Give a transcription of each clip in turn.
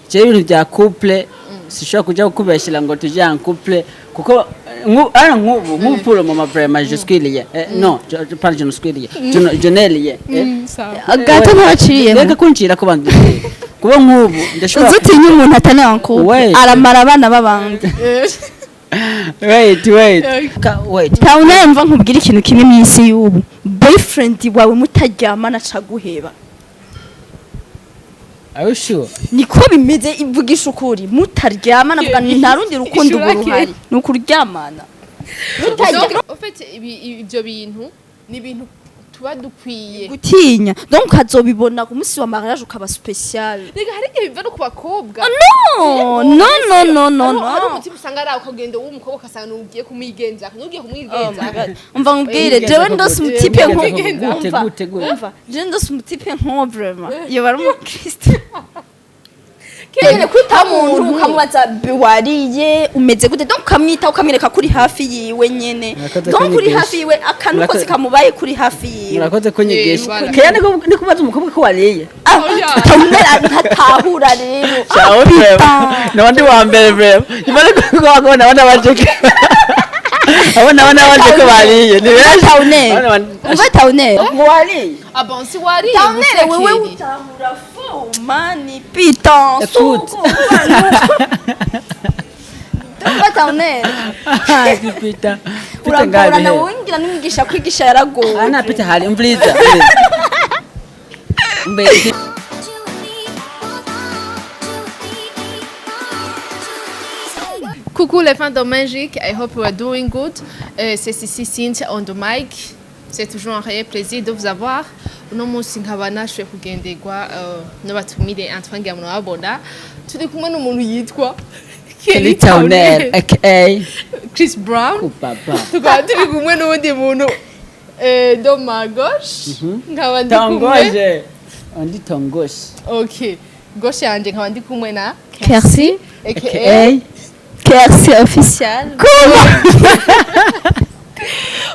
Je, ibintu bya couple sishobora kuja kukubeshyira ngo tuje en couple, kuko nk'ubu pour le moment vraiment je suis lié. Non, je parle, je ne suis lié, je n'ai lié. Gato ntabaciriyemo. Reka kuncira ko bantu kuba nk'ubu ndashobora Uzi, utinya umuntu atari en couple Wait. aramara abana b'abandi. Wait, wait. Wait. Tawuna, mva nkubwira ikintu kimwe: mu isi y'ubu, boyfriend wawe mutaryamana aca guheba. Are you sure? Niko bimeze, ivugisha ukuri. Mutaryamana, avuga nta rundi rukundo ubu Ishurake. ruhari, ni ukuryamana. Donc, en fait, ibyo bintu ni ibintu tuba dukwiye Gutinya, donc ukazobibona ku munsi wa mariage, ukaba spécial. Rega hari igihe biva no ku bakobwa. No, no, no, no, no. Hari No. umutima usanga ari aho ukagenda w'umukobwa, ugasanga ugiye kumwigenza, n'ugiye Oh my kumwigenza. God. Umva nkubwire, jewe ndose umu type nko Gute? Umva, Gute, gute? umva, jewe ndose umu type nko, vraiment yoba ari umukristo nyene. Kwita umuntu, ukamubaza: "Be, wariye? Umeze gute?" Donc ukamwita, ukamwereka kuri hafi yiwe nyene. Murakoze Donc uri kunyigisha. hafi yiwe, akantu kose kamubaye kuri hafi yiwe. Murakoze kunyigisha. Voilà. Keya ni kubaza umukobwa ko wariye. Ah, Oya. utamubera ntatahura rero. Ciao, vraiment nabandi wa mbere, vraiment nyuma yo kubona abandi baje, abo nabona baje ko bariye ni benshi. Tawunere. Umva, Tawunere. Ngo wariye? Ah bon, si wariye. Tawunere, Gusa wewe Kelly. utahura foma ni pitan. Écoute. Umva, Tawunere. Ah, Peter, Peter. Uragorana. Ngabe. Wowe ngira n'umwigisha kwigisha yaragowe. Ana Peter hari umviriza mbe. Coucou les fans de Magic, I hope you are doing good. C'est Sissi Cynthia on the mic. C'est toujours un réel plaisir de vous avoir. Uno munsi nkaba nashoboye kugenderwa n'abatumire Antoine ngira murababona. Turi kumwe n'umuntu yitwa Kelly Towner aka Chris Brown. Kupapa. Tukaba turi kumwe n'uwundi muntu de ma gauche. Nkaba ndi kumwe. Tongoje ondi tongoshe. Okay. Gauche yanje nkaba ndi kumwe na Kersi. Aka Aka Kersi official.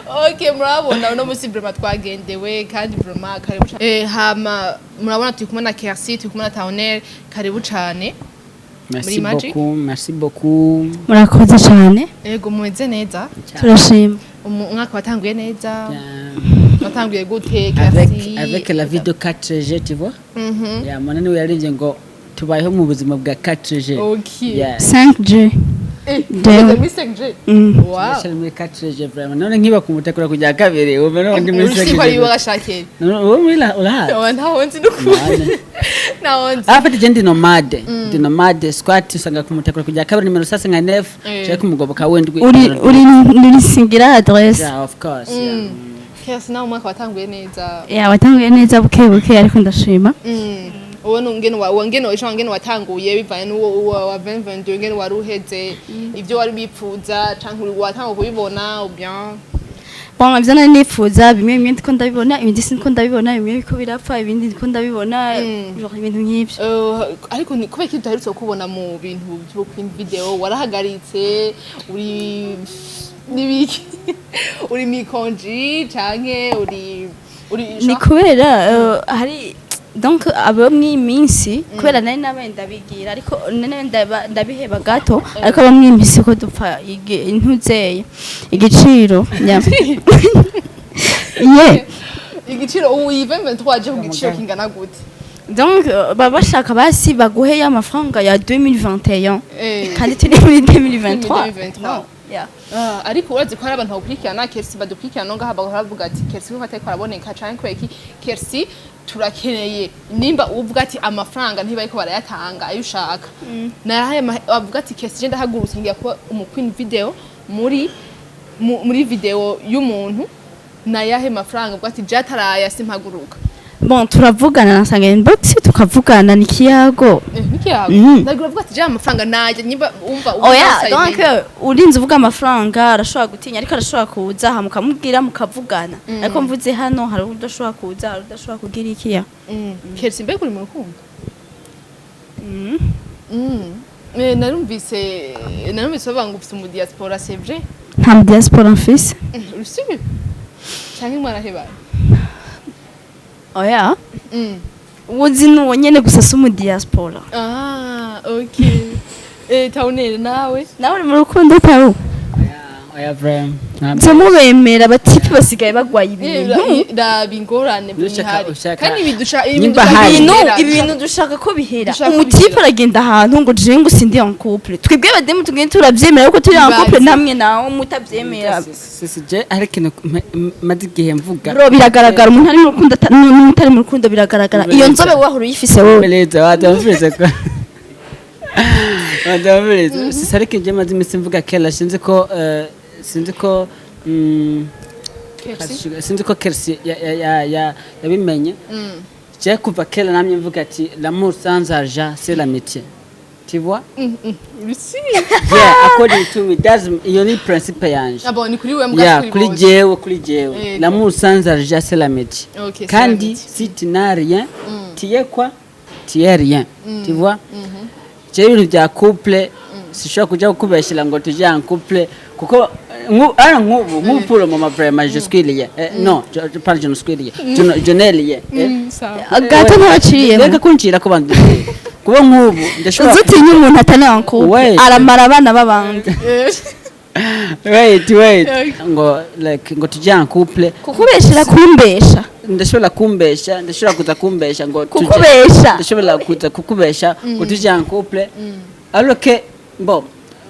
Ok, murabona uno munsi vraiment twagendewe kandi vraiment karibu cane. Hama murabona turi kumwe na Kersi, turi kumwe na Towner, karibu cane. Merci Muri Magic. beaucoup, merci beaucoup. Murakoze cyane. Ego, mumeze neza? Turashima. Umwaka watanguye neza? Bien. Watanguye gute, Avec Kersi? Avec la vie de 4G, tu vois. Ya mwana niwe yaririmbye ngo tubayeho mu buzima bwa 4G. Ok. Yeah. 5G. Jewe. Ugeze muri 5G? Mm. Wow. Ndacyari muri 4G vraiment. None nkiba kumutakura kujya kabiri, ubu none ndi muri Urusi ko ari 5G. wagashakira. None wowe muri urahazi? Oya, ntaho nzi n'ukuri. None. Ntaho nzi. Ah, fati je ndi nomade. Ndi nomade squat, usanga kumutakura kujya kabiri nimero sasa nka 9. Cyo kumugoboka wendwi. Uri singira adresse. Yeah, of course. Yeah. Kersi, nawe umwaka watanguye neza? Ya, watanguye neza buke buke, ariko ndashima. Ubona ngene wa ngene ejo ngene watanguye bivanye n'uwo wa 2022, ngene wari uheze, ibyo wari bipfuza canke uri watanga kubibona ou bien? Bon, ivyo nari nifuza bimwe bimwe ndiko ndabibona, ibindi sindiko ndabibona, bimwe biriko birapfa, ibindi ndiko ndabibona. Genre ibintu nk'ivyo. Ariko ni kubera ko udaherutse kubona mu bintu byo Queen Video, warahagaritse, uri nibiki, uri mikonji canke uri Ni kubera hari donc abo mw'iyi minsi, kubera nari nabaye ndabigira, ariko nari ndabiheba gato, ariko abo mw'iyi minsi ko dupfa intuzeye igiciro ye. Igiciro ubu iyi 2023 waje ku giciro kingana gute? Donc baba bashaka basi baguhe ya mafaranga ya 2021 kandi turi muri 2023. 2023. No, yeah. Ah, ariko urazi ko hari abantu bakurikirana Kersi, badukurikirana no ngaha, bahora bavuga ati Kersi ko atariko araboneka canke kubera iki? Kersi, turakeneye nimba uvuga ati amafaranga ntibariko barayatanga ayo ushaka, nayahe bavuga ati Kersi, je ndahagurutse ngiye kuba umu queen video muri video y'umuntu, nayahe mafaranga uvuga ati je ataraya simpaguruka? Bon, turavugana, nasanga inbox, tukavugana, ni kiyago. Nikiyago. Ndagira uvuga ati je amafaranga naje nimba umva Oya. usa Donc urinze uvuga amafaranga arashobora gutinya, ariko arashobora kuza aha mukamubwira, mukavugana. Ariko mvuze hano hari udashobora kuza, hari udashobora kugira ikiya. Kersi, mbega uri mu rukundo? Narumvise bavuga ngo ufite umu diaspora, c'est vrai? Nta mu diaspora mfise. Uri sûr canke mwarahebanye? Oya. Uzi nuwo nyene gusa, si umu diaspora. Ah, Okay, Tawunere, nawe? Nawe uri mu rukundo, Tawu? Oya, vraiment. Nze mubemera, abatipe basigaye bagwaye ibintu. Raba ingorane Ushaka- bihari. Ushaka- Kandi ibidusha Nimba hari. Ibintu, ibintu dushaka ko bihera. Dushaka ko Umutipe bihera. aragenda ahantu ngo je ngo sindi en couple. Twebwe abademu tugenda turavyemera ko turi en couple, Ibaze. namwe nawe mutavyemera. Sisi, je hari ikintu maze igihe mvuga. Bro, biragaragara umuntu ari mu rukundo n'utari mu rukundo, biragaragara. Iyo nzobe wahora uyifise wowe? Umviriza, watumviriza ko watumviriza. Sisi, ariko ibyo maze iminsi mvuga kera, sinzi ko sinzi ko Kersi yabimenye. Je kuva kera namye mvuga ati l'amour sans argent, c'est l'amitié, tu vois? Si. Yeah, according to me, that's iyo ni principe yanje. Ah bon, ni kuri wewe mbwa? Yeah, kuri bose. jewe, kuri jewe, Yego. l'amour sans argent, c'est l'amitié. Ok, c'est Kandi l'amitié. si tu n'as rien, tu es quoi? Tu es rien, tu vois? Je ibintu bya couple sishobora kuja kukubeshera ngo tuje en couple, kuko ara nk'ubu pour le moment, vraiment, je suis lié. Non, je parle, je ne suis rien, je n'ai rien. Sawa. Gato ntabaciriyemo. Reka kuncira ko bantu kuba nk'ubu ndashobora Uzi, utinya umuntu atari en couple. Wait. Aramara abana b'abandi. Wait, wait. Okay. Ngo like ngo tuje en couple. Kukubeshera, kumbesha. Ndashobora kumbesha, ndashobora kuza kumbesha ngo Kukubesha. Ndashobora kuza kukubesha ngo tuje en couple, alors que bon,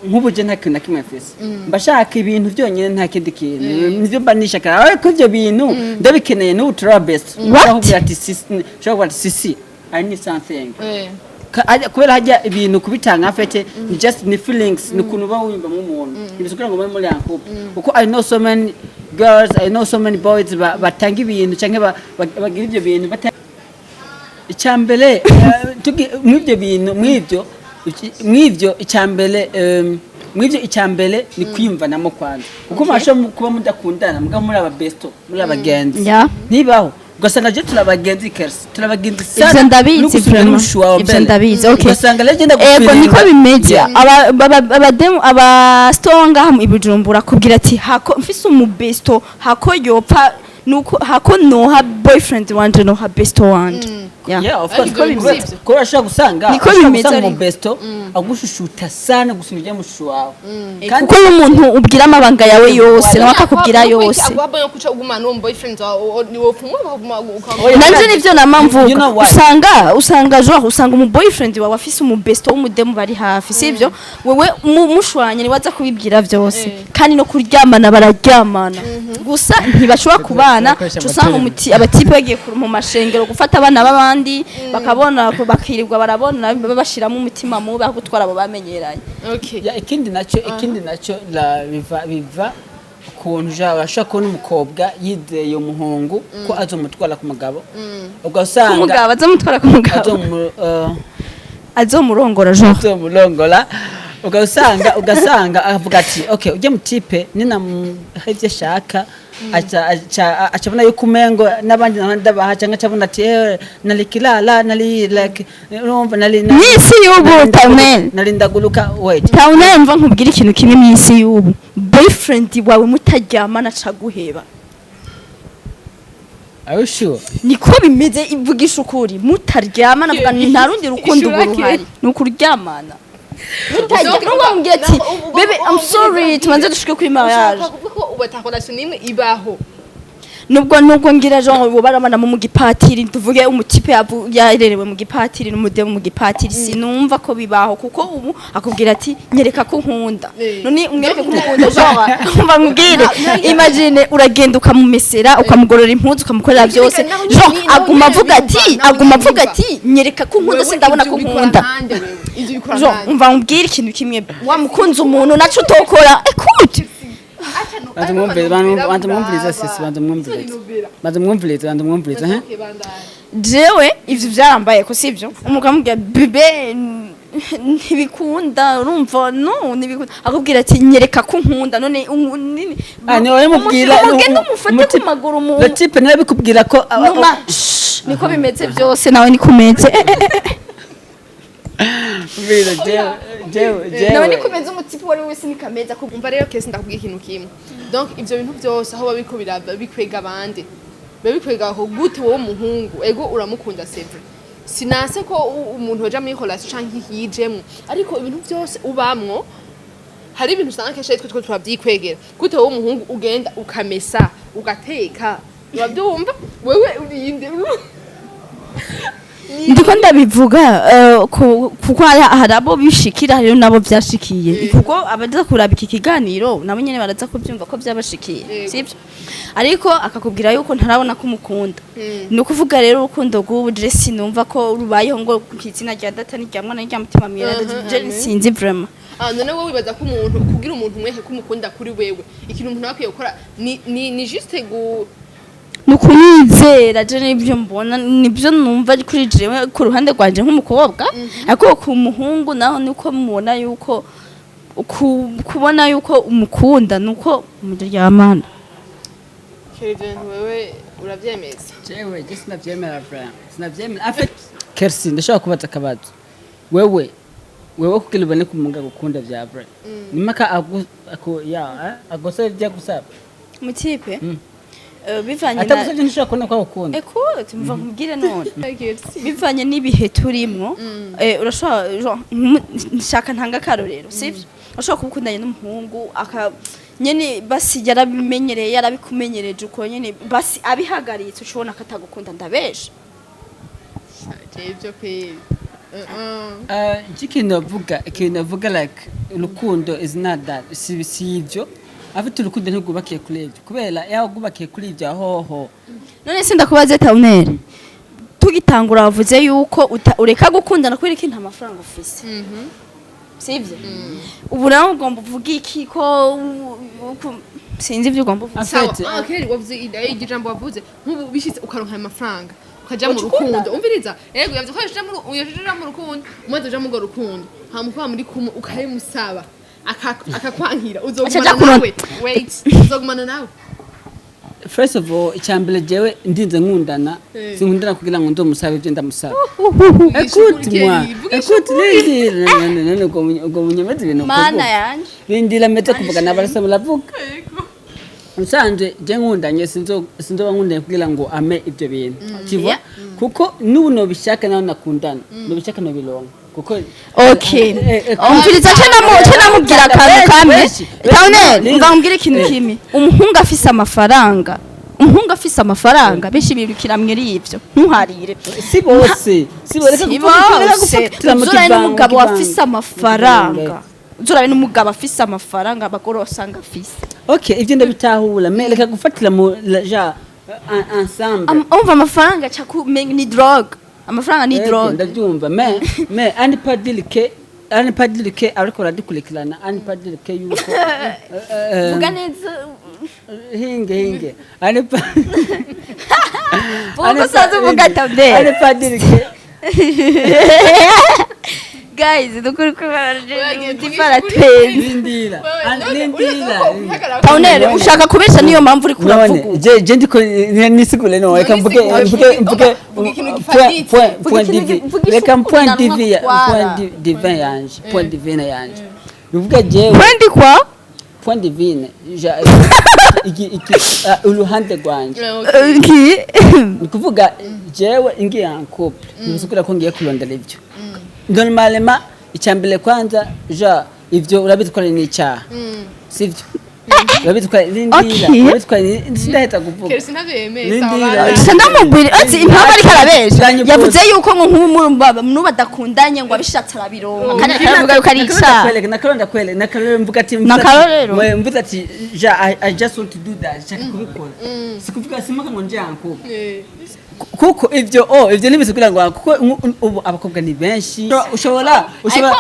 nk'ubu je nta kintu na kimwe mfise, mba shaka ibintu byonyine, nta kindi kintu, nivyo mba nishaka. Ariko ivyo bintu ndabikeneye n'ubu, turaba best. What? Kuvuga ati sisi, nshobora kuvuga ati sisi, I need something. Kubera hajya ibintu kubitanga afete ni just ni feelings, ni ukuntu uba wiyumva nk'umuntu, ntibisukira ngo mube muri en couple, kuko I know so many girls, I know so many boys batanga ibintu canke bagira ibyo bintu icyambere, mw'ibyo bintu, mw'ibyo icyambere, mw'ibyo icyambere ni kwiyumvanamo kwanza, kuko mwashobora kuba mudakundana mugabo muri aba besto, muri abagenzi. Ntibaho ugasanga je turabagenzi, Kersi, turabagenzi sana. Ivyo ndabizi. N'ugusubira Vraiment. n'umushu wawe Ivyo mbere. ndabizi, okay. Ugasanga rero genda. Ego, niko bimeze. Abademu, abastonga i Bujumbura kubwira ati hako mfise umubesto, hako yopfa nuko hako noha boyfriend wanje, noha besto wanje. Yeah. Yeah, of course. Ariko ibyo Kubera bintu sivyo. kubera ushobora gusanga Niko ushobora bimeze gusanga ariko. umubesto agushushutsa sana gusumba ibyo mushu wawe. Kandi Kuko n'umuntu ubwira amabanga yawe yose, nawe akakubwira yose. Agwaba yo kuca ugumana n'uwo boyfriend wawe, ni wowe ufumwa ukaguma Oya, Nanje nivyo nama mvuga. You know why? Usanga genre usanga umu boyfriend wawe afise umu besto w'umudemu bari hafi, sivyo? Wewe mushwanye niwaza kubibwira vyose. Kandi no kuryamana bararyamana gusa, ntibashobora kubana. Bakoresha Uca usanga amaterme. umuti abatipe bagiye mu mashengero gufata abana b'abandi, bakabona bakirirwa barabona, babashiramo umutima mubi aho gutwara abo bamenyeranye. Okay. Ya, ikindi nacyo biva ukuntu urashobora kubona umukobwa yizeye umuhungu ko azomutwara ku mugabo, ugasanga Umugabo azomutwara ku mugabo? Azomurongora genre. Azomurongora, ugasanga avuga ati okay, ujye mutipe ninamuha ibyo ashaka, acabona yuko umengo n'abandi naho ndabaha, cyangwa acabona ati nari kirara, nari like, urumva, nari Mw'isi y'ubu, Taunel. Nari ndaguruka, wait. Taunel, mva nkubwira ikintu kimwe: mw'isi y'ubu, boyfriend wawe mutaryamana acaguheba. Are you sure? Niko bimeze, ivugisha ukuri. Mutaryamana, avuga nta rundi rukundo ubu ruhari, ni ukuryamana. Mutarya nubwo bamubwira ati baby, I'm sorry, tubanze dushike kuri mariage. Ushaka kuvuga ko ubu ata relation n'imwe ibaho? Nubwo ngira genre ubu barabana mu gipatiri, tuvuge umutipe yarerewe mu gipatiri n'umudemu mu gipatiri, sinumva ko bibaho, kuko ubu akubwira ati nyereka ko nkunda. None umwereke ko umukunda, genre umva nkubwire, imagine uragenda ukamumesera, ukamugorora impuzu, ukamukorera byose, genre aguma avuga ati nyereka ko nkunda, sindabona ko nkunda. Ibyo ubikora Genre nkande? umva nkubwire ikintu kimwe: wamukunze umuntu naco utokora, écoute. Banza mwumvirize, banza mwumvirize sisi, banza mwumvirize, banza mwumvirize, banza mwumvirize, he. Jewe ivyo byarambaye ko sivyo, umugabo amubwira bébé, ntibikunda, urumva, no ntibikunda, akubwira ati nyereka ko nkunda. None Ah, ni wowe mubwira? Umugende umufate ku maguru mu Le type nawe bikubwira ko numa. Shh, niko bimeze byose, nawe niko umeze. Mbwira, jewe jewe jewe Nawe niko umeze, umutipe uwo ari we wese niko ameze. Umva rero kesi, ndakubwira ikintu kimwe. Donc ivyo bintu byose aho babiko biraba bikwega abandi, biba bikwega aho gute? Wowe umuhungu, ego uramukunda, c'est vrai. Sinanse ko umuntu yoja muri relation canke yijemwo, ariko ibintu vyose ubamwo, hari ibintu usanga kenshi ari twe turabyikwegera. Gute wowe umuhungu ugenda ukamesa, ugateka, urabyumva? Wewe urinde. Ndiko ndabivuga kuko hari abo bishikira, hariyo nabo vyashikiye, kuko abaza kuraba iki kiganiro nabo nyene baraza kubyumva ko byabashikiye. Sivyo? Ariko akakubwira yuko ntarabona ko umukunda. Ni ukuvuga rero urukundo rw'ubu je sinumva ko rubayeho ngo ku izina rya Data n'irya Mwana n'irya Mutima Mweranda. Je Amen. sinzi vraiment. Ah, none wowe wibaza ko umuntu, kugira umuntu umwehe ko umukunda, kuri wewe ikintu umuntu aba akwiye gukora ni juste gu Ni ukumwizera. Je nibyo mbona, nibyo numva kuri jewe ku ruhande rwanje nk'umukobwa. Ariko ku muhungu naho niko mubona yuko kubona yuko umukunda nuko muryamana. Kevin, wewe uravyemeza? Jewe je sinavyemera vraiment, sinavyemera. En fait, Kersi, ndashobora kubaza akabazo? Wewe kugira ubone ko umuntu agukunda vya vrai, nimaka agu ako ya agosaba ibyo agusaba? Mutipe bivanye na Atagusabye ntishobora kubona ko agukunda. Écoute, mva nkubwire none, bivanye n'ibihe turimwo, urashobora genre, nshaka ntanga akarorero, sivyo? Urashobora kuba ukundanye n'umuhungu aka nyene basi yarabimenyereye, yarabikumenyereje uko nyene, basi abihagaritse ushobona ko atagukunda. Ndabesha? Je ivyo kweli. Ikintu navuga like urukundo is not that, si ivyo. Afite urukundo ntirwubakiye kuri ivyo, kubera yaho rwubakiye kuri ivyo ahoho. None se ndakubaze, Tawunere, tugitangura wavuze yuko ureka gukundana kubera ko nta mafaranga ufise, sivyo? Ubu nawe ugomba uvuge iki ko sinzi ibyo ugomba uvuge. Sawa. Afete. Ah, Kelly, wavuze iryo jambo, wavuze nk'ubu bishitse ukaronka ayo mafaranga ukaja mu Uca ukundana. rukundo. Umviriza, yego, yavuze ko yaja mu rukundo, umaze uja mu urwo rukundo, hama ukaba muri kumwe ukabimusaba akakwankira, uzogumana Aca aja kuron- nawe? Wait, uzogumana nawe? First of all, icyambere, jewe ndinze nkundana, sinkundana kugira ngo nzomusabe ibyo ndamusaba. Vugisha ukuri, Écoute moi. Kelly, vugisha Écoute. ukuri. Rindira, none ubwo munyemeze ibintu Mana kuvuga. yanje. Rindira meze kuvuga nabarasa muravuga. Usanzwe je nkundanye sinzoba nkundanye kugira ngo ame ibyo bintu, tu vois? Kuko n'ubu nobishaka nawe nakundana, nobishaka nobironka kuko Okay. Eh, Umviriza, ce namubwira akantu kamwe. Benshi, Tawunere, benshi. mva mbwire ikintu kimwe. Umuhungu afise amafaranga, benshi birukira mwiri ivyo, ntuharire. Si bose, si bose. Si bose. Uzurabe n'umugabo afise amafaranga, uzurabe n'umugabo afise amafaranga, abagore usanga afise. Okay, ibyo ndabitahura, mais reka gufatira mu ja ensemble. Umva, amafaranga aca ni drogue, amafaranga ni Yego, drogue. Ndabyumva, mais ani pas dire que ariko baradukurikirana, ani pas dire que yuko Vuga neza. Hinge hinge, ani pas Vuga uko usanzwe uvuga, Tawunere. Ani pas dire que Guys, nukuri ko Oya, baratwenze. Lindira. Lindira. Tawunere, ushaka kubesha, niyo mpamvu uri None kuravuga. je ndiko nisigure no reka mvuge Nisigure. mvuge Vuga ikintu point gifatitse. point Vuga point ikintu divi vuga reka isuku point kugira ngo divi ntagwara. point divin yanje, point divine yanje, bivuga jewe. Point kwa? Point divine ja iki uruhande rwanje. Okay. Ni kuvuga jewe ngiye en couple, ntibisigura ko ngiye kurondera ibyo. Normalement, icyambere kwanza, ja ivyo urabizi ko ari n'icyaha, sivyo? Urabizi ko ari rindira. Okay. Urabizi ko ari sindahita kuvuga. Keretse ntabyo yemeye. Lindira. Sawa. Gusa ndamubwira ati impamvu ariko arabesha, Ndanyukuza. yavuze yuko ngo nk'ubu n'ubu adakundanye ngo abishatse arabironka, kandi akavuga yuko ari icyaha. Nakarero ndakwereka, nakarero mvuga ati Nakarorero? Mvuga ati ja I just want to do that, shaka kubikora, sikuvuga simaka ngo nje en couple, kuko ivyo oh ivyo ntibisigura ngo kuko ubu abakobwa ni benshi, ushobora ushobora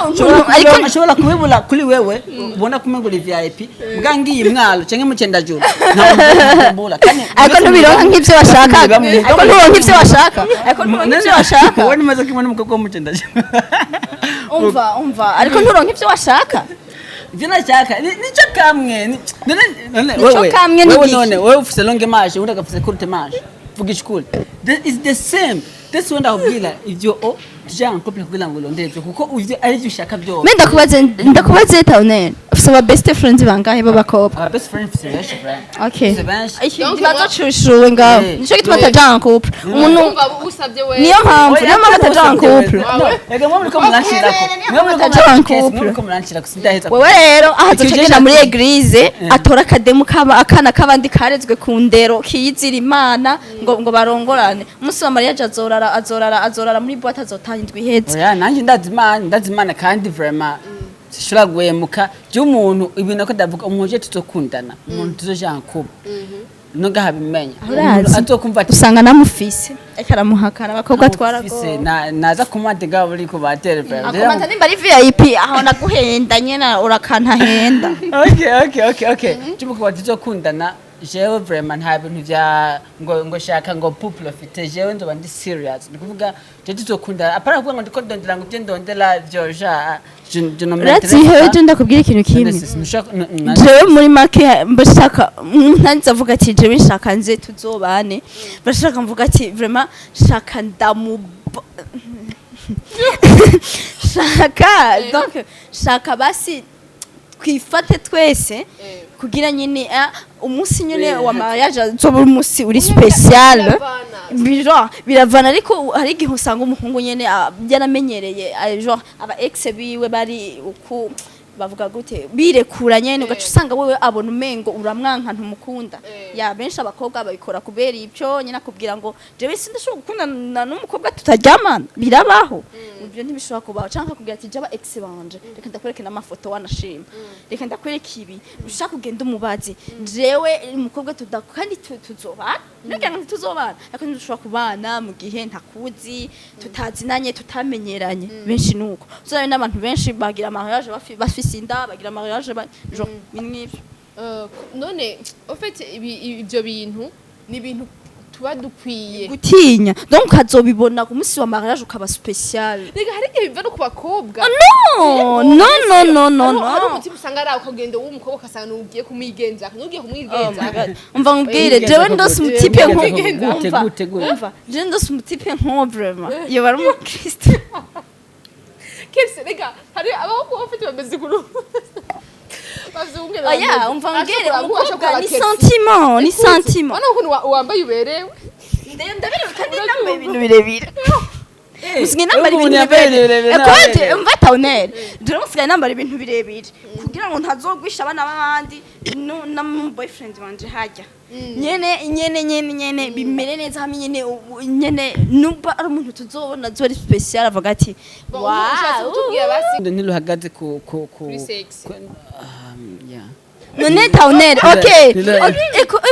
Ariko ushobora kubibura kuri wewe ubona kumengo uri VIP, mbwa ngiye mwalo canke mu Cendajuru ntabwo. Ariko ntubironka nk'ivyo washaka, ariko nturonka ivyo washaka, ariko nturonka ivyo washaka. Wowe nimaze kubona umukobwa wo mu Cendajuru. Umva, umva, ariko nturonka ivyo washaka. Ivyo nashaka nico kamwe none Nico wewe kamwe ni wewe giki? None wewe ufise longue manche, undi agafise courte manche, vuga ukuri. That is the same, that's when ndakubwira ivyo o tujya en couple kugira ngo urondere ivyo, kuko ivyo ari byo ushaka byose. Mbe ndakubaze, ndakubaze, Tawunere, ufise Ufise aba best friends bangahe b'abakobwa? Aba best friend mfise benshi, friend. Okay. Mfise benshi. Iki Donc, kibazo cushuwe ngaho. Nico gituma ataja en couple. Umuntu Umva, usabye we. Niyo mpamvu, niyo mpamvu ataja en couple. Ega mwe muriko muranshirako, mwe muriko Ataja en couple. mwe muriko muranshirako, sindaheza. Wewe rero aho Icyo azoca agenda muri gihe église, atora akademu kaba akana k'abandi karezwe ku ndero kiyizira Imana, ngo barongorane. Umunsi wa mariage azorara muri boîte, azotaha indwi iheze. Oya, nanjye ndazi Imana, ndazi Imana, kandi vraiment sishobora guhemuka. Je umuntu, ibintu ko ndavuga, umuntu je tuzokundana, umuntu tuzoja en couple, ntugahabimenya. Urazi. Azokumva ati Usanga namufise ariko aramuhakana. Abakobwa twarago "Mufise, naza kumate gabo uriko batere vraiment." Akomanta nimba ari VIP aho naguhenda nyene, urakantahenda. Okay, cyumuko tuzokundana, jewe vraiment nta bintu vya ngo shaka ngo pour profiter. Jewe nzoba ndi serious, ni kuvuga je tuzokundana, apana kuvuga ngo ndiko ndondera, ngo ibyo ndondera vyoja je no. Urazi, je ndakubwira ikintu kimwe. Jewe muri make mbashaka ntanze avuga ati jewe nshaka nze tuzobane, bashaka mvuga ati vraiment shaka ndamu shaka, donc shaka basi twifate twese kugira nyine umunsi nyine wa mariage azoba umunsi uri spécial. Bira biravana, ariko hari igihe usanga umuhungu nyene yaramenyereye, genre aba ex biwe bari uku bavuga gute, birekura nyene, ugaca usanga wewe abona umengo uramwanka, ntumukunda. Ya benshi abakobwa babikora kubera ibyo nyene, akubwira ngo jewe sindashobora gukundana n'umukobwa tutaryamana. Birabaho, ibyo ntibishobora kubaho. Canke akubwira ati jaba ex banje, reka ndakwereke n'amafoto, wanashima, reka ndakwereke ibi, ushaka ugenda umubaze. Jewe umukobwa tuda kandi tuzobana, nugira ngo ntituzobana, ariko ntidushobora kubana mu gihe ntakuzi, tutazinanye, tutamenyeranye. Benshi nuko uzorabe n'abantu benshi bagira mariage bafise inda, bagira mariage genre ibintu nk'ivyo. None au fait ibyo bintu ni ibintu tuba dukwiye gutinya, donc ukazobibona ku munsi wa mariage ukaba spécial. Rega hari igihe biva no ku bakobwa. No, no, no, no, no. Hari No. umutima usanga ari aho ukagenda w'umukobwa, ugasanga ugiye kumwigenza, n'ugiye kumwigenza. Umva nkubwire, jewe ndose umutipe nko Gute, umva, gute, gute? Umva, jewe ndose umutipe nko vraiment iyo bari umukristo. Kese rega hari abahungu bafite bameze kuru bafite ubwenge. Oya, umva nkubwire, umukobwa ni sentiment, ni sentiment. Urabona ukuntu wambaye uberewe. Ndabireba kandi nambaye ibintu birebire, usigaye nambara Ubu ibintu yambaye birebire. birebire. Écoute, umva tawuneri, dore musigaye nambara ibintu birebire kugira ngo ntazogwisha abana b'abandi na mu boyfriend wanje hajya nyene nyene nyene nyene bimere neza hamwe nyene nyene numva ari umuntu tuzobona azoba ari spécial, avuga ati Bon, ushatse wow. kutubwira basi Ntiruhagaze ku Kuri sex. Yeah. None tawuneri, okay. Nilo-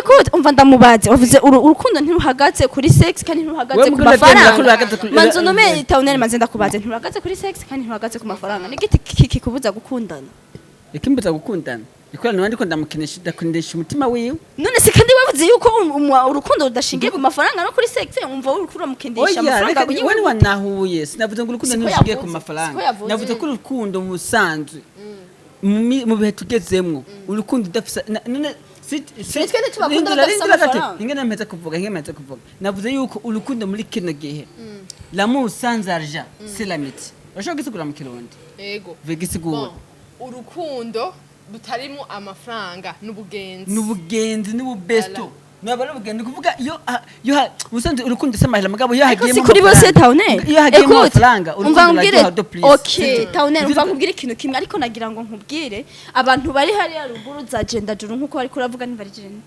Écoute, umva ndamubaze, wavuze urukundo ntiruhagaze kuri sex kandi ntiruhagaze Wewe ku mukunda byemera ko mafaranga. ruhagaze kuri- Manzi unume tawuneri, manze ndakubaze, ntiruhagaze kuri sex kandi ntiruhagaze ku mafaranga, nigiti kikubuza gukundana? Ikimbuza gukundana ikorana niba ndiko ndamukinisha, ndakinisha umutima wiwe. None se kandi wavuze yuko urukundo rudashingiye ku mafaranga no kuri sex, umva uriko uramukindisha Oya, amafaranga? reka we ntiwanahuye. Sinavuze ngo urukundo Siko ntirushingiye ku yavuze, mafaranga. siko yavuze. Navuze ko urukundo mu busanzwe, mu bihe tugezemwo, urukundo udafise none Nitwe ntitubakunda rindira, badafise rindira gato. amafaranga. Ingene mpeze kuvuga, ingene mpeze kuvuga, navuze yuko urukundo muri kino gihe, l'amour sans argent c'est l'amitié. Urashobora gisigura mu Kirundi? Yego. Vuga, isigura. Bon, urukundo rutarimo amafaranga n'ubugenzi. N'ubugenzi, n'ububesto, naba ari ubugenzi, kuvuga iyo iyo ubusanzwe urukundo si amahera, mugabo iyo Ariko hagiyemo si kuri bose. amafaranga- Tawuneri, iyo hagiyemo écoute, amafaranga, umva urukundo nkubwire, ruraryoha de plus. okay tawuneri, umva nkubwire ikintu kimwe, ariko nagira ngo nkubwire abantu bari hariya ruguru za jendajuru nkuko bariko uravuga, niba ari jenda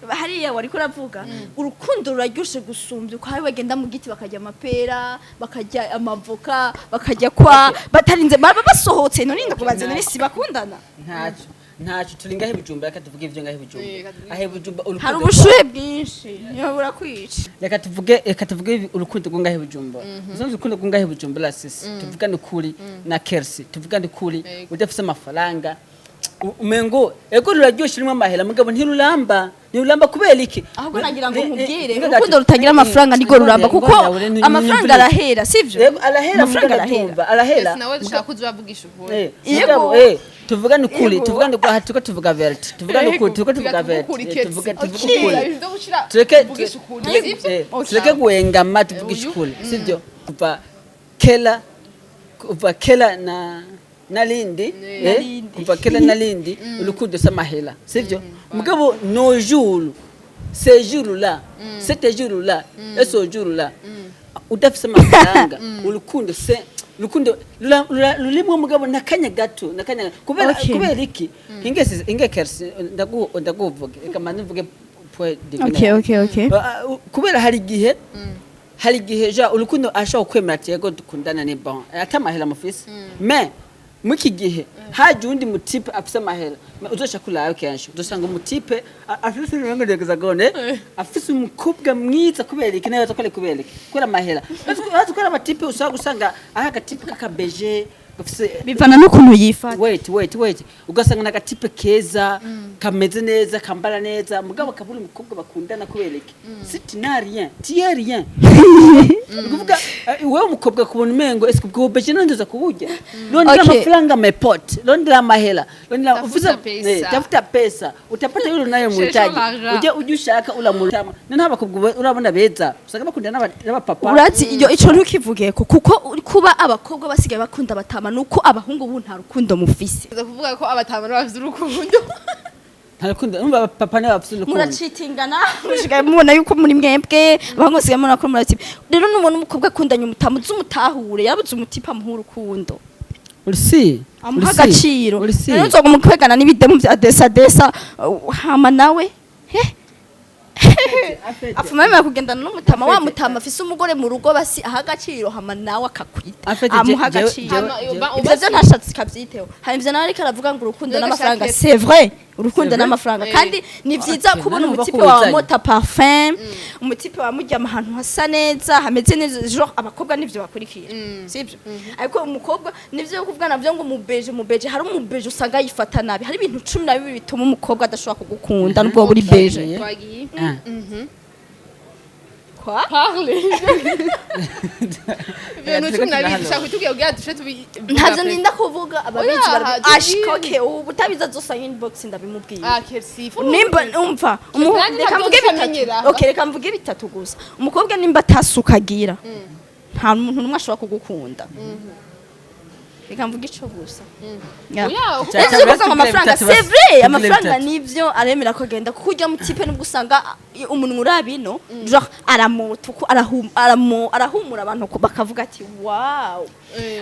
hariya wariko uravuga, urukundo ruraryoshe gusumbya uko hari bagenda mu giti bakarya amapera, bakarya amavoka, bakarya kwa batarinze baba basohotse. None ndakubaze, none si bakundana? Ntacyo, ntacyo, turi ngaho ibijumba, reka tuvuge ibyo ngaho ibijumba. Reka tuvuge. Aho ibijumba Hari urukundo ubushuhe bwinshi, niyo burakwica. Reka tuvuge urukundo rwo ngaho ibijumba, usanzwe urukundo rwo ngaho ibijumba, sisi tuvugane ukuri na Kersi, tuvugane ukuri. Yego. Udafise amafaranga, umengo ego ruraryoshe rimwe amahera, mugabo ntiruramba, ntiruramba. Kubera iki? Ahubwo nagira ngo nkubwire, urukundo rutagira amafaranga nirwo ruramba, kuko amafaranga arahera, sivyo? Yego, arahera. Amafaranga Mugabo arahera. atumva, arahera. Ese nawe dushaka kuza uravugisha ukuri. Yego. Mugabo, tuvugane ukuri. Yego. Tuvugane ukuri, aha turiko tuvuga vérité, tuvugane ukuri, turiko tuvuga vérité, tuvuge ukuri. Ibintu byo gushira Tureke tuvugisha ukuri, sivyo? Tureke guhengama, tuvugishe Uyu. ukuri, sibyo? Kuva kera, kuva kera na Narindi, Narindi. Kuva kera narindi urukundo s'amahera, sivyo? Mugabo nos jours, ces jours là, cet jour là et ce jour là, udafise amafaranga, urukundo se urukundo rurimwo, mugabo nakanya gato, nakanya kubera kubera iki? Inge kersi, ndaguvuge, reka manze mvuge point de vue. Okay. Kubera hari igihe ja urukundo ashobora kwemera ati yego dukundana, ni bon, ata amahera mufise, mais muri iki gihe haje uwundi mutipe afise amahera. Uzoca kurayo kenshi uzosanga umutipe afise ibirengo hexagone, afise umukobwa mwiza. Kubera iki? Nawe ko kubera iki? Kubera amahera. Bazi ko ari abatipe usanga ari agatipe k'akabeje gafise Bivana n'ukuntu yifata. Wait, wait, wait, ugasanga n'agatipe keza, kameze neza, kambara neza, mugabo kabura umukobwa bakundana. Kubera iki? Si tu n'as rien, tu es rien. Ni ukuvuga wewe umukobwa kubona umengo eske ubwo beje nondoza kuburya. Rondera amafaranga, mes potes, rondera amahera, rondera. Tafuta Ufise pesa. Tafuta pesa, utapata yule unayemhitaji. Cherchons l'argent. Uje ushaka ulamutama. Noneho abakobwa urabona beza usanga bakunda n'abapapa. Urazi iyo ico ntukivugeko, kuko kuba abakobwa basigaye bakunda abatama nuko abahungu ubu nta rukundo mufise. Uza kuvuga ko abatama bafite urukundo. Nta rukundo, numva abapapa nibo bafise urukundo. Muracitingana, mushigaye mubona yuko muri mwebwe abahungu basigaye mubona ko murati. Rero nubona umukobwa akundanye umutama, uzi umutahure, yabuze umutipa amuha urukundo, Ursi amuha agaciro. Ursi. Rero nzoguma kwegana n'ibidemu vya desa desa, hama nawe he afuma yemera kugendana n'umutama wa mutama afise umugore mu rugo, basi aha agaciro, hama nawe akakwita Afete amuha agaciro. Ivyo vyo ntashatse kavyiteho. Hanyuma ivyo nawe ariko aravuga ngo urukundo Mbega n'amafaranga, shake. c'est vrai, urukundo C'est vrai? n'amafaranga. Kandi ni vyiza kubona Nanumva umutipe ko wawe wizanye. mota parfum, umutipe wamuryama ahantu hasa neza, hameze neza, genre abakobwa nivyo bakurikira, sivyo? Ariko umukobwa nivyo kuvuga navyo ngo umubeje, umubeje, hari umubeje usanga yifata nabi. Hari ibintu 12 bituma umukobwa adashobora kugukunda nubwo wowe uri beje. Twagiye. Kwa Parle. Ibintu 12 dushaka kutubwira kugira duce tubi. Ntavyo ndinda kuvuga, ababizi Oya, barabi tubwire. ashikoke ubu utabizi azosanga inbox ndabimubwiye. Ah, Kersi. Nimba umva Nanjye reka ntabyo mvuge bitatu. ntamenyera. Okay, reka mvuge bitatu gusa. Umukobwa nimba atasuka agira, nta muntu n'umwe ashobora kugukunda. Reka mvuge ico gusa. Yeah. Oya. Ese kuvuga ngo amafaranga, Bitatu c'est basi. vrai, Tubwire amafaranga bitatu. nivyo aremera ko agenda, kuko urya mutipe nubwo usanga umunwa urabino, genre aramota uko arahumura abantu bakavuga ati wow.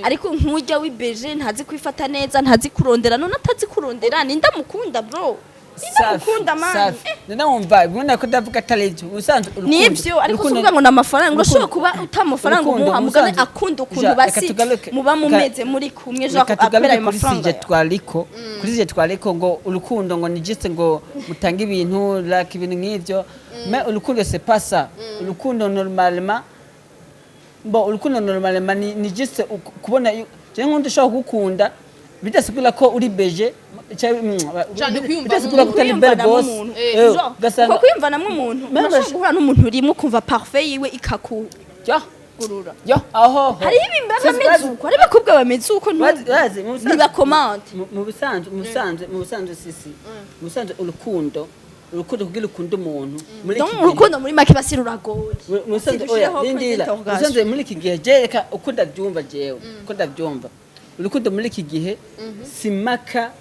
Ariko nk'urya w'ibeje ntazi kwifata neza, ntazi kurondera. None atazi kurondera, ninde amukunda, bro? Ninde amukunda, man? Safi. None wumva ubona ko ndavuga atari ibyo ubusanzwe urukundo Nivyo, ariko uvuga ngo ni amafaranga, urashobora kuba utamafaranga urukundo, umuha, mugabe ubusanzwe- akunda ukuntu Ja, reka basi muba mumeze muri kumwe, genre reka akubera tugaruke ayo kuri mafaranga sujet yawe. twariko, kuri sujet twariko, ngo urukundo ngo ni juste ngo mutange ibintu, like ibintu nk'ivyo. Mais urukundo c'est pas ça. Urukundo normalement, bon, urukundo normalement ni juste kubona je nkunda ushobora kugukunda bidasigura ko uri beje Cane kwiyumva bidasigura ko utari belle Kwiyumvanamo boss. umuntu. Eh, Genre, ugasanga uko kwiyumvanamo umuntu, Même urashobora guhura n'umuntu rimwe ukumva parfum yiwe ikakugurura. Yo yo aho Hariho ibimba bameze uko, hari abakobwa bameze uko. Bazi, mu busanzwe- Ntibakomante. Mu busanzwe sisi, mu busanzwe urukundo kugira ukunde umuntu muri Donc iki gihe urukundo muri make basi ruragoye. Mu busanzwe, Si oya, dushireho rindira. point Mu d'interrogation. busanzwe muri iki gihe, je reka uko ndabyumva, jewe uko ndabyumva, urukundo muri iki gihe simaka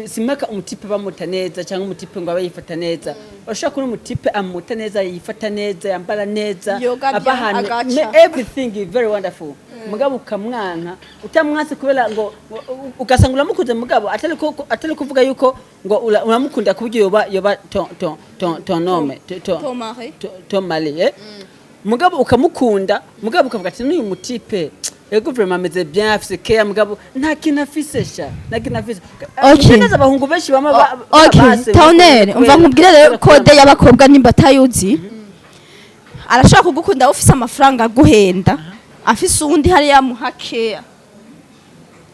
simaka umutipe bamuta neza cyangwa umutipe ngo abe yifata neza. Urashobora kubona umutipe amuta neza, yifata neza, yambara neza, Yoga aba bya ahantu agaca. Everything is very wonderful, mugabo ukamwanka utamwanse kubera ngo ugasanga uramukunze, mugabo atari kuvuga yuko ngo uramukunda ku buryo yoba ton homme, Ton mari. Ton mari, eh? Mugabo ukamukunda, mugabo ukavuga ati n'uyu mutipe ego vraiment ameze bien, afise care, mugabo nta kintu afise sha, nta kintu afise. Okay. Neza abahungu benshi bama Okay, base Towner, umva nkubwire rero code y'abakobwa nimba atayuzi. Arashobora kugukunda ufise amafaranga aguhenda, afise uwundi hariya amuha care.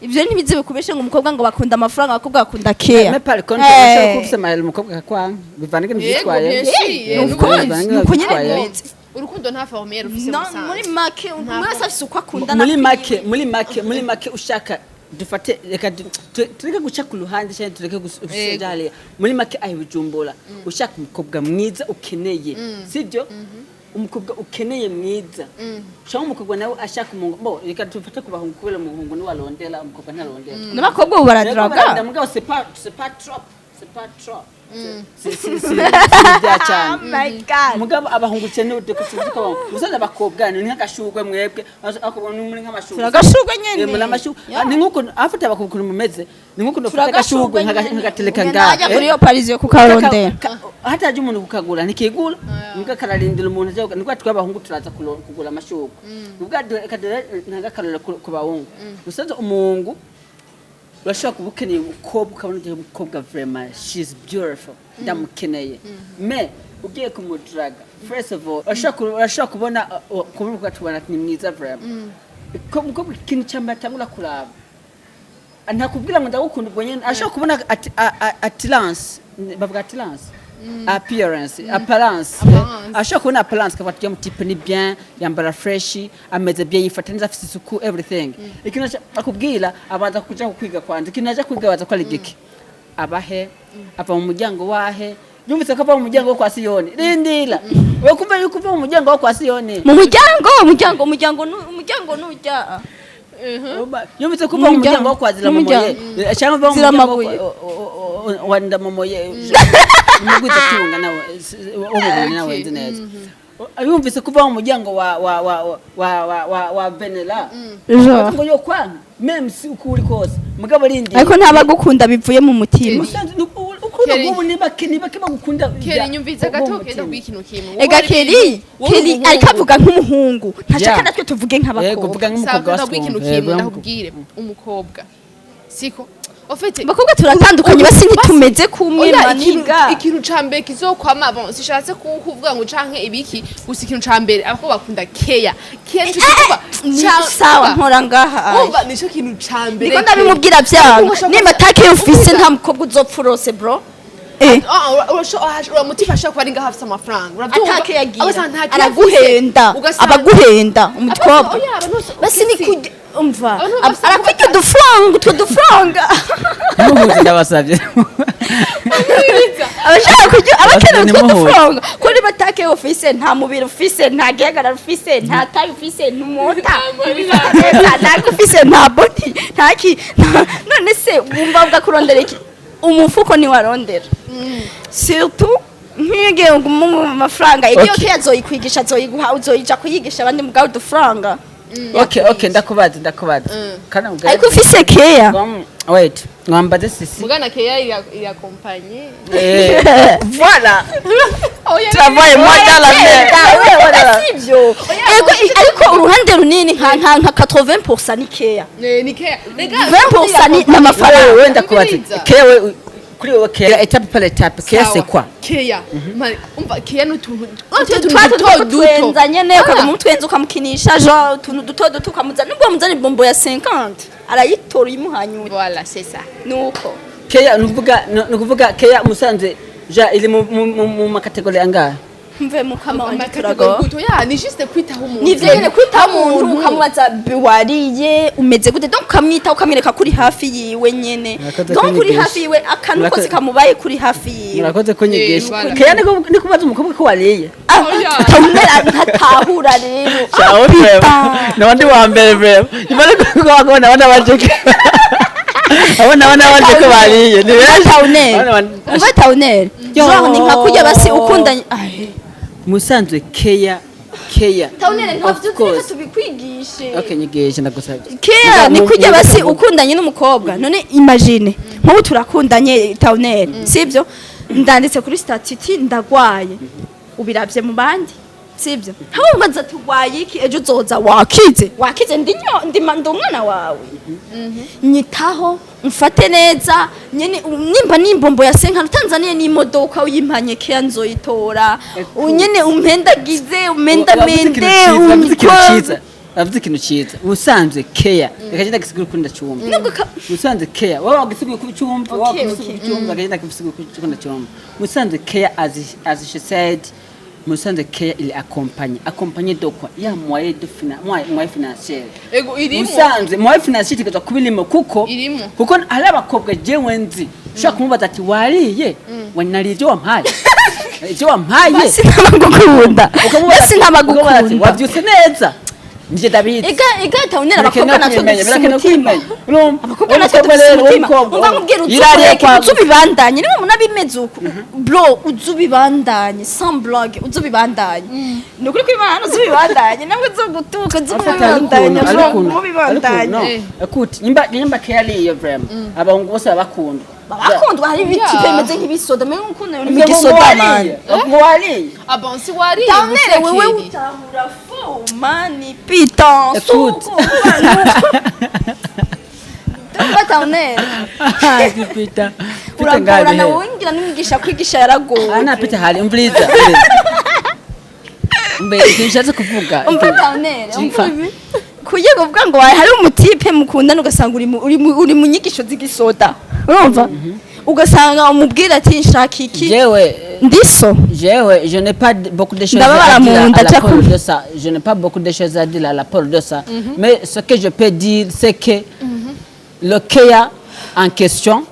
Ivyo ntibize bikubeshe ngo umukobwa ngo bakunda amafaranga, abakobwa bakunda care. Mais par contre urashobora kuba ufise amahera umukobwa akakwanga, bivana n'ingene Yego, vyitwaye. bien sûr, Of course, nuko nyene bimeze. Urukundo nta formule rufise No, musanzwe. muri make umuntu wese afise uko akunda. Muri make, muri make ushaka dufate, reka tureke guca ku ruhande cyangwa tureke gusubiza hariya. Muri make aho Bujumbura ushaka umukobwa mwiza ukeneye, sibyo? Umukobwa ukeneye mwiza cyangwa umukobwa nawe ashaka umuhungu, bo reka tufate ku bahungu, kubera umuhungu niwe arondera, umukobwa ntarondera. N'abakobwa ubu baraduraga. Mugabo c'est pas trop, c'est pas trop, si bya cyane. My God. Mugabo abahungu cyane udekusubiza ko abahungu musaza, abakobwa ni nk'agashurwe, mwebwe abakobwa ni muri nk'amashurwe. Turagashurwe nyene. Eh, muri amashurwe. Yeah. Ni nk'uko afite abakobwa ukuntu mumeze, ni nk'uko ufata agashurwe nkagatereka Ugenda ngaha. hajya kuri iyo Parisien kukarondera. Hataje umuntu kukagura ntikigura, mbwa kararindira umuntu aje, nibwo twe abahungu turaza kugura amashurwe, nibwo ntaga akarorero ku bahungu. Musaza, umuhungu urashobora kuba ukeneye umukobwa, ukabona ugiye umukobwa, vraiment she's beautiful, ndamukeneye, mais ugiye kumuduraga, first of all urashobora kubona kuvuga tubona ati ni mwiza vraiment. Umukobwa ikintu cya mbere atangura kuraba, ntakubwira ngo ndagukunda ubwo nyene, ashobora kubona attirance, bavuga attirance, appearance, apparence. Apparence. Ashobora kubona apparence, akavuga ati type ni bien, yambara fresh, ameze bien, yifata neza, afite isuku, everything. Ikintu akubwira, abanza kuja kukwiga kwanza. Ikintu aja kwiga, baza ko ari giki, abahe ava mu muryango wahe. Yumvise ko ava mu muryango wo kwa Siyoni, rindira we kumva yuko uva mu muryango wo kwa Siyoni. Mu muryango, umuryango, umuryango, umuryango nujya. Yumvise ko uva mu muryango wo kwa Ziramomoye cyangwa uva mu muryango Ziramabuye. wa Ndamomoye, umugwiza tunga nawe wo mu Burundi nawe nzi neza. Yumvise ko uva mu muryango wa Venera ngo yo kwanka, même si uko uri kose, mugabo rindira. Ariko ntabagukunda bivuye mu mutima. Musanze ukunda Kelly. ubu ni bake bagukunda. Kelly, nyumviriza gato, kenda kubwira ikintu kimwe. Ega Kelly, Kelly ariko avuga nk'umuhungu, ntashaka natwe tuvuge Yego, nk'abakobwa. vuga nk'umukobwa wa Ndakubwira ikintu Sumva. kimwe. Yego. Ndakubwire, umukobwa siko ofete. Abakobwa turatandukanye, basi ntitumeze kumwe. Oya, maniga. Ikintu ca mbere kizokwama, bon, sishatse kuvuga ngo canke ibiki, gusa ikintu ca mbere abakobwa bakunda care. Care nico gituma Ni sawa, nkora ngaha. Umva, nico kintu ca mbere. Ndiko ndabimubwira vyanga, nimba atake ufise, nta mukobwa uzopfa urose, bro. Uramutima ashobora kuba ari ngaho afise amafaranga, urabyumva? Atake yagira Ugasanga nta care araguhenda. afise. Ugasanga- Abaguhenda umukobwa. Oya, abantu bose- Basi ni kurya, umva, Abantu bose arakurya udufaranga, utwo dufaranga. Ntimuhuze, ndabasabye. Abashaka kurya, abakeneye utwo Ntimuhuze. dufaranga, ko niba atake ufise, nta mubiri ufise, nta gihagararo ufise, nta taille ufise, ntumota neza, nta ufise, nta body, nta ki, none se wumva uvuga kurondera iki? Umufuko ntiwarondera, surtout nk'iyo ugiye ngo umuhe amafaranga iyo Okay. okay, azoyikwigisha, azoyiguha, uzoyija kuyigisha abandi mugabo udufaranga. Okay, ndakubaza kana ubwo Ariko ufise care. Wait, mwambaze sisi. Mugana care irakompanye. Voilà. Oya. Travaille moi dans la mer. Sivyo? Ego, ariko uruhande runini nka 80% ni care. Ni care. Rega, 20% ni n'amafaranga. Wewe, ndakubaza. Umviriza. Care, we kuri wewe care, étape par étape, care c'est quoi? Care. Umva, care n'utuntu Twa duto duto. Twenza nyene, ukaguma umutwenza, ukamukinisha, genre utuntu duto duto ukamuzana, nubwo wamuzana ibombo ya 50 arayitora uyimuhanyura. Voilà, c'est ça. Nuko. Care ni ukuvuga care musanze ja iri mu ma catégories angahe? Mve mukama wanje. Ama catégories Turago guto ya ni juste kwitaho umuntu. Nivyo nyene, kwitaho umuntu, ukamubaza wariye, umeze gute, donc ukamwitaho, ukamwereka kuri hafi yiwe nyene. Murakoze Donc uri kunyigisha. hafi yiwe, akantu kose kamubaye kuri hafi yiwe. Murakoze kunyigisha. Voilà. Care ni kubaza umukobwa ko wariye. Ah, Oya. utamera ntatahura rero. Ciao Ah, vraiment. Nabandi wa mbere vraiment. Imana ko bakubona abana baje. Abana baje ko bariye. Ni benshi. Tawuneri. Abana Umva tawuneri. Yo. Genre ni nka kurya basi ukundanye. Ai. Musanzwe care care. Tawuneri Of ntavyo uzi, course. reka tubikwigishe. Okay, nyigishe, ndagusabye. Care ni kurya basi ukundanye n'umukobwa. None imagine nk'ubu turakundanye tawuneri, sibyo? Ndanditse kuri statut ndagwaye. Ubiravye mu bandi, sibyo? Ntawe tugwaye iki, ejo uzoza wakize. Wakize ndi nyo ndi umwana wawe. Nyitaho, mfate neza nyene, nimba n'imbombo ya senkano Tanzania n'imodoka uyimpanye keya nzoyitora, nyene umpendagize, umendamende. Wavuze ikintu cyiza. Wavuze ikintu cyiza. Ubusanzwe care. Reka genda gisigura ukunda cyumva. Nubwo Ubusanzwe care. Wowe wagisiguye ku cyumva, wowe Okay, wagisiguye okay. ku cyumva, genda gisigura ku cyumva cyumva. Musanzwe care, as she said, musanzwe care il accompagne. Accompagné de quoi? Il y a moyen de moyen financier. Ego irimo. Musanzwe moyen financier itegerezwa kuba irimo kuko Irimo. kuko hari abakobwa jewe nzi ushobora kumubaza ati wariye, ngo nariye ibyo wampaye. Ivyo wampaye. Basi ntabagukunda. Basi Ukamubaza ati, ntabagukunda. Wavyutse neza, nje ndabizi. Ega tawunera, abakobwa Birakenewe natwe kwimenya, dufise birakenewe umutima. kwimenya. Urumva? Abakobwa natwe Umukobwa dufise rero, umutima. umukobwa, Umva nkubwira, yirariye uzukureke, kwa uzubibandanye. Niba umuntu abimeze uku, bro, uzubibandanye sans blague, uzubibandanye. Ni ukuri kw'Imana, uzubibandanye, nabwo uzogutuka, uzubibandanye, bro, mubibandanye. No, écoute, nyimba care iyo vraiment, abahungu bose babakundwa. Bakundwa, hari ibiti bimeze nk'ibisoda, mbe nk'ukuntu uri mu gisoda, man. Ngo wariye. Ah bon, si wariye. Tawunere, wewe Musekeri. utahura fo mani pitan. Écoute. Suko Tumba tawunere. Pita. Uragorana wowe, ngira n'umwigisha kwigisha yaragowe. Ana pita hari umviriza. Mbe ikintu nshatse kuvuga. Umva tawunere, umva Umva. ibi kuye kuvuga ngo hari umutipe mukundana, ugasanga uri mu nyigisho z'igisoda, urumva, ugasanga umubwira ati nshaka iki. Jewe Ndiso. Jewe, je n'ai pas beaucoup de choses Ndababara à dire mu nda, à la cyakora. part de ça. Je n'ai pas beaucoup de choses à dire à la part de ça. Mais ce que je peux dire, c'est que le care en question,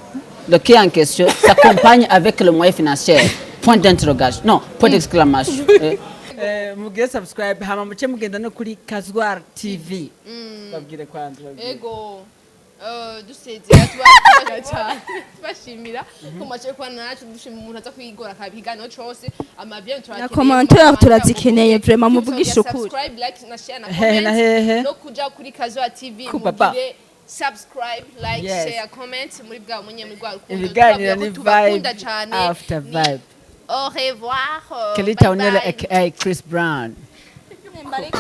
le care en question s'accompagne avec le moyen financier. Point d'interrogation. Non, point d'exclamation. Mugire subscribe hama muce mugenda no kuri Kazwar TV. Babwire kwanza, babwire. Ego. Dusezera tuba cyane tubashimira ko mwaje kubana natwe, dushima umuntu aza kwigora akaba ikiganiro cose amavyo turakeneye. Na commentaire turazikeneye vraiment, muvugishe ukuri. Subscribe, like na share na Hehe na comment. hehe. No kuja kuri Kazwa TV, Ku papa. mugire subscribe, like, Yes. share, comment muri bwa munye muri bwa rukundo. Ibiganiro Tubabwira ko ni tubakunda vibe cane. after Ni vibe. Au revoir. Kelly Bye Taunele bye. aka Chris Brown. Mbari-